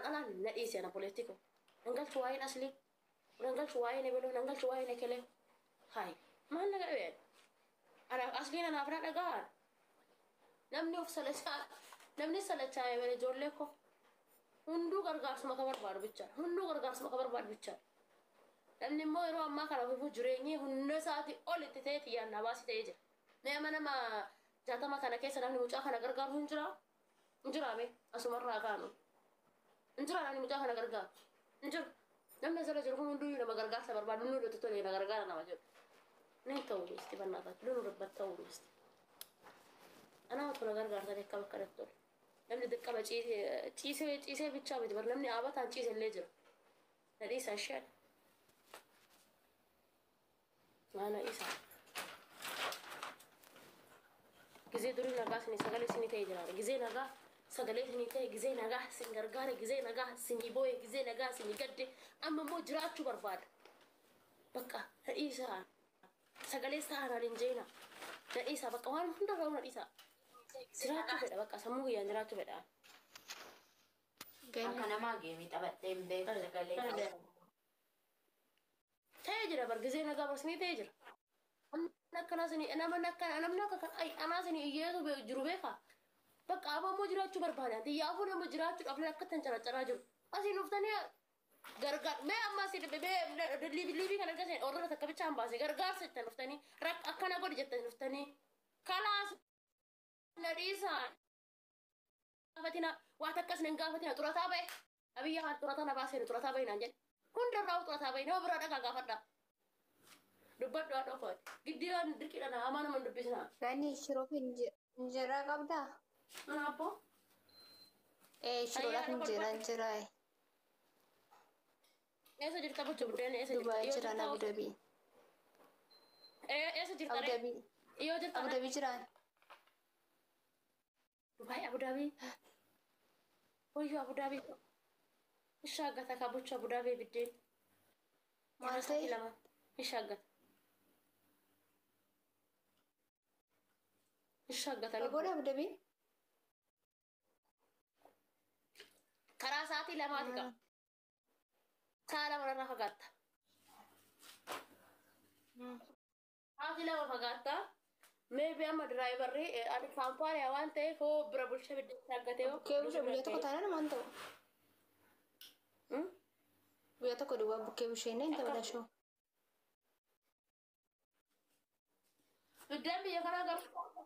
Kanaan alaan na dhiisi ana obboleettii koo. Nan galchu waa'een aslii. Nan galchu waa'een ebeloo. Nan galchu waa'een ekelee. Hayi. Maal na godhe? Anaaf asliin anaaf na dhaga'a. Namni of salachaa namni salachaa ebele ijoollee koo. Hunduu gargaarsuma ka barbaadu bichaadha. Hunduu gargaarsuma ka barbaadu bichaadha. Namni immoo yeroo ammaa kana ofiifuu jireenyi humna isaatii ol itti ta'e xiyyaan na baasii ta'ee jira. Mee amma nama 60 kana keessa namni mucaa kana gargaaru hin jiraa? Hin jiraa mee? Asumarraa kaanu. Hin jiraa namni mucaa kana gargaaru? Hin jiru. Namni asirra jiru kun hunduu nama gargaarsa barbaadu hunduu itti tolee na gargaara nama jedhu. Ni ta'u misti bannaataatti lulu rabbat ta'u misti. Anaa otoo na gargaartanii akkam akka natti tole. Namni dirqama ciisee ciisee ciisee bichaa miti bar namni aabataan ciise illee jira. Na dhiisaa ishee. Naa na dhiisaa. Gizee durii nagaa isinii sagalee isinii ta'e jiraadha. Gizee nagaa sagalee isinii ta'e, gizee nagaa isin gargaare, gizee nagaa isinii boo'e, gizee nagaa isinii gadde. Amma immoo jiraachuu barbaada. Bakka na dhiisaa. Sagalee isaa anaan hin jeena. Na dhiisaa bakka waan hundarraa na dhiisaa. Jiraachuu fedha bakka sammuu kiyyaan jiraachuu fedha. Akka namaa geemii taphadhee hin beeku sagalee qaba. Ta'ee jira bar gizee nagaa barsinii ta'ee jira. Namni akkanaa isinii namni akka namni akka kan ai anaa isinii iyyeetu jiru beekaa. Bakka amma immoo jiraachuu barbaada. Xiyyaafuu nama jiraachuudhaaf akka tan caraccaraa jiru. Asiin dhuftanii gargaar mee amma asii mee liibii kana erga seen orra takka bichaan baase gargaarsa jettan dhuftanii rakk akkana godhi jettan dhuftanii kalaas na dhiisaa gaafatina waa takkas nan gaafatina xurataa ba'e abiyya haan xurataa na baasee xurataa ba'e naan jedhe hundarraa xurataa ba'e nama biraa dhaqaa gaafadhaa dubbadhu haadha koo giddii waan dirqiidha na hamaa nama hin dubbisinaa. Gani shiroof injeeraa qabdaa? Mana abboo. Ee shiroodhaaf Ayyaana injeeraan jira. Eessa jirta bulchu buddeena eessa jirta? Dubaay Dhiyoo jiraan jirta Abu Dhabii. Eessa jirta Abu ree? Dhabii. Dhiyoo jirta Abu ree? Dhabii jiraan. Dubaay Abu Dhabii. Wayyoo Abu Dhabii. Ishaaggata kaa bulchu Abu Dhabii biddeen. Maal Karaa sa'aatii ta'e? lama. Ishaaggata. Ishaaggata lubbuu. Fagoodha Abu Dhabii? Karaa sa'aatii lamaati qaba. Sa'a lama irraa fagaatta. Sa'aatii lama fagaatta. Maybe amma diraayivarri ani kaampaaniyaa waan ta'eef hoo bira bulchee biddeen shaaggatee hoo. Bukkee bushee guyyaa tokko taanaan maal ta'u? Guyyaa tokko duwwaa bukkee bushee hin ta'u lashoo. Biddeen biyya kanaa garuu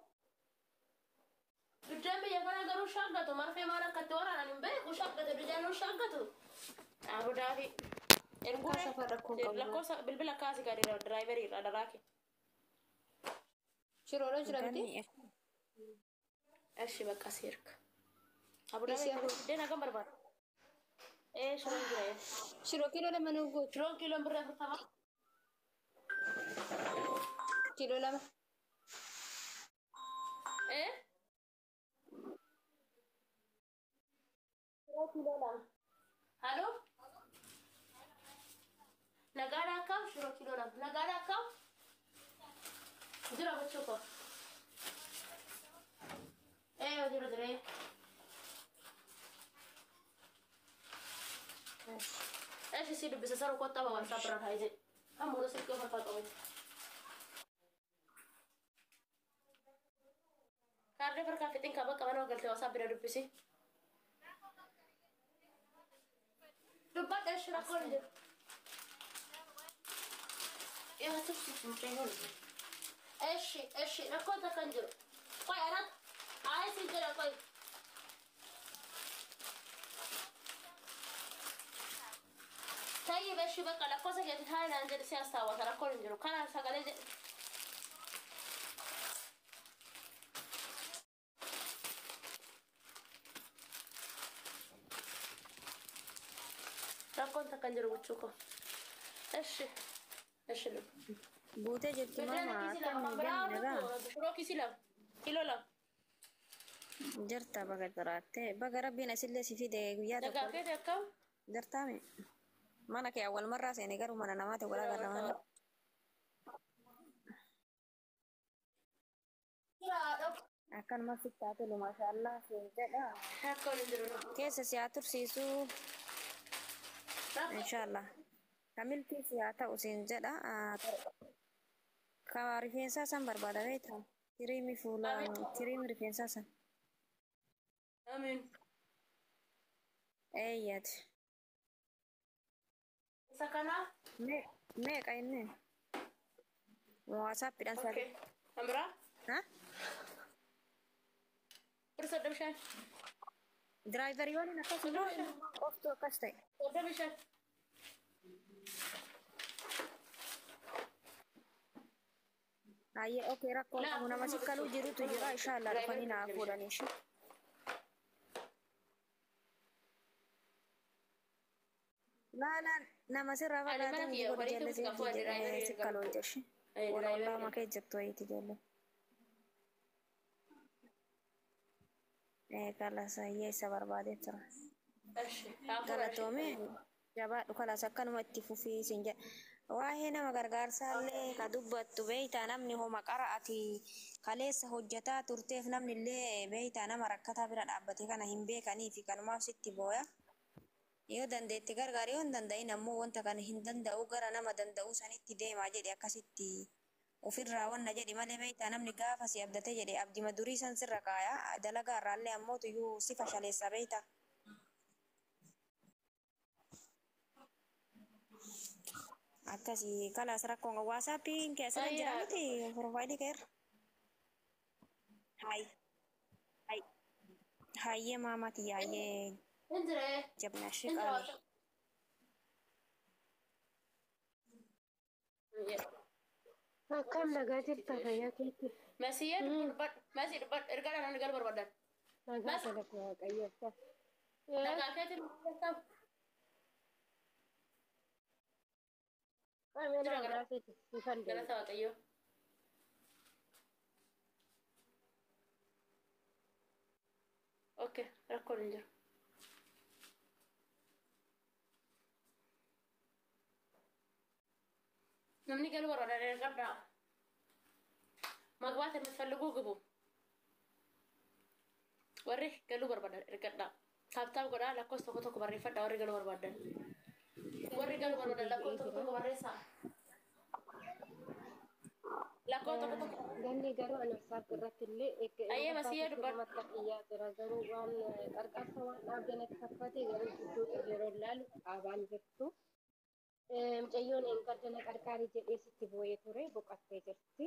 biddeen biyya kanaa garuu shaaggatu marfee maal akka itti waraanan hin beeku shaaggatu biddeen shaaggatu. Abu Dhaabii. Erguu Kaasa afaan rakkoon qabu. lakkoofsa bilbila kaasi gadi diraayivarii irraa daraa kee. Shiroodha jira miti? Eshi bakka si erga. Abu Isii Dhaabii afur. biddeen hagam barbaada? Ee shiroon jira. Shiroo kiiloo lama nuu gootu. Shiroon kiiloon birrii 40. Kiiloo lama. Ee? Shiroo kiiloo lama. Halo? Nagaadhaa akkam? Shiroo kiiloo lama. Nagaadhaa akkam? Jira gochuu koo. Ee jira jira. Eshi si dubbisa saruu kottaa babal'aa biraan haa jedhe. Amma oduu silkii of harkaa qabu. Kaardii of harkaa fixin qaba qabanoo galtee wasaa bira dubbisi. Dubbadha eshi rakkoon hin jiru. Yaa tursiif mucayyoo. Eshi eshi rakkoon takka hin jiru. Qoy anat ayi si jedha qoy. Tayyib eshi bakka lakkoofsa keetti haa naan jedhe si hastaawwata rakkoon hin jiru. Kanaan sagalee jedhe. Rakkoon takka hin jiru gochuu koo. Eshi eshi lubbu. Guutee jirti Biddeen mama kiisii lama akkam kan biraa ganni nagaa dhuftu shiroo kiisii lama kiiloo lama. jirta baga jiraatte baga rabbiin asillee si fide guyyaa Nagaa tokko keeti akkam? jirtaame mana kee awwal marraa seene garuu mana namaati wal agarra malee. Akkanuma sitti haa tolu maashaallah siin jedha. Rakkoon hin jiru. Keessa si haa tursiisu Rakkoo inshaallah. Ka milkii si haa ta'u siin jedha. Ka rifeensaa san barbaada beektaa? Kiriimii fuulaa Amiin. kiriimii rifeensaa san. Amiin. Eeyyati. Isa kanaa? Meeqa inni? Waasaappiidhaan Okay. sadii. Kan biraa? Ha? Bir 35. Diraayivarii waliin akkas immoo qoftu akkas ta'e. 35. Hayyee okee rakkoo Laa, qabu nama sikkaluu jirutu jira inshaallah dhufanii naa fuudhan ishee. Laalaan nama sirraa Ani mana fagaatee kiyya miti godhu horii jelle tumsi qabu, seetii ani jedhee diraayivarii sikkaluu jeshi. Ani Warra diraayivarii ollaa makee jirtu wayiiti ijoollee. Kalas hayyee isa barbaadee tura. Eshi. Haa fuudhan. Galatoomee jabaadhu kalas akkanuma itti fufii siin jedha. Waa'ee nama gargaarsaallee ka dubbattu beeytaa namni homa qara ati kaleessa hojjetaa turteef namni illee beeytaa nama rakkataa bira dhaabbate kana hin beekanii fi kanumaaf sitti booya. Yoo dandeetti gargaari yoo hin danda'in ammoo wanta kana hin danda'u gara nama danda'u sanitti deemaa jedhe akkasitti ofirraa wanna jedhi malee beeytaa namni gaafa si abdate jedhe abdima durii san sirra kaaya dalagaa irraallee ammoo tuyyuu si fashaleessa beeytaa. Akkasii kalaas rakkoon qabu. Waasaappiin kee asirra jira Ayyaa. miti piroofaayilii kee irra. Hayi. Hayi. Hayyee maamati hayyee Hin jiree. jabna ishee Hin jira qaali. waaqa. Akkam nagaa jirta fayyaa keetti. Masiyyee dubbadhu. Masii dubbadhu. Ergaadhaan namni galu barbaadan. Nagaa Mas- galata waaqayyo akka. Nagaa keetiin beekamu. Qaamni Jira nagaa keetti sifan deema. Galata Waaqayyoo. Okay, rakkoon hin jiru. Namni galuu barbaadan ergadhaa. መግባት የምትፈልጉ ግቡ። Warri galuu barbaadan ergadhaa. Tap tap godhaa lakkoofsa tokko tokko barreeffadhaa warri galuu barbaadan. Warri galuu barbaadan lakkoofsa tokko tokko barreessaa. Lakkoofsa tokko tokko. Ganni garuu ani WhatsApp irratti illee Ayyee Masiyyee dubbadhu. dubbatti xiyyaa jira garuu waan qarqarsa waan dhaabde natti fakkaate garuu gidduu yeroo ilaalu dhaabaan jirtu. Mucayyoon eeggadda na qarqaari jedhee sitti boo'ee ture boqottee jirti.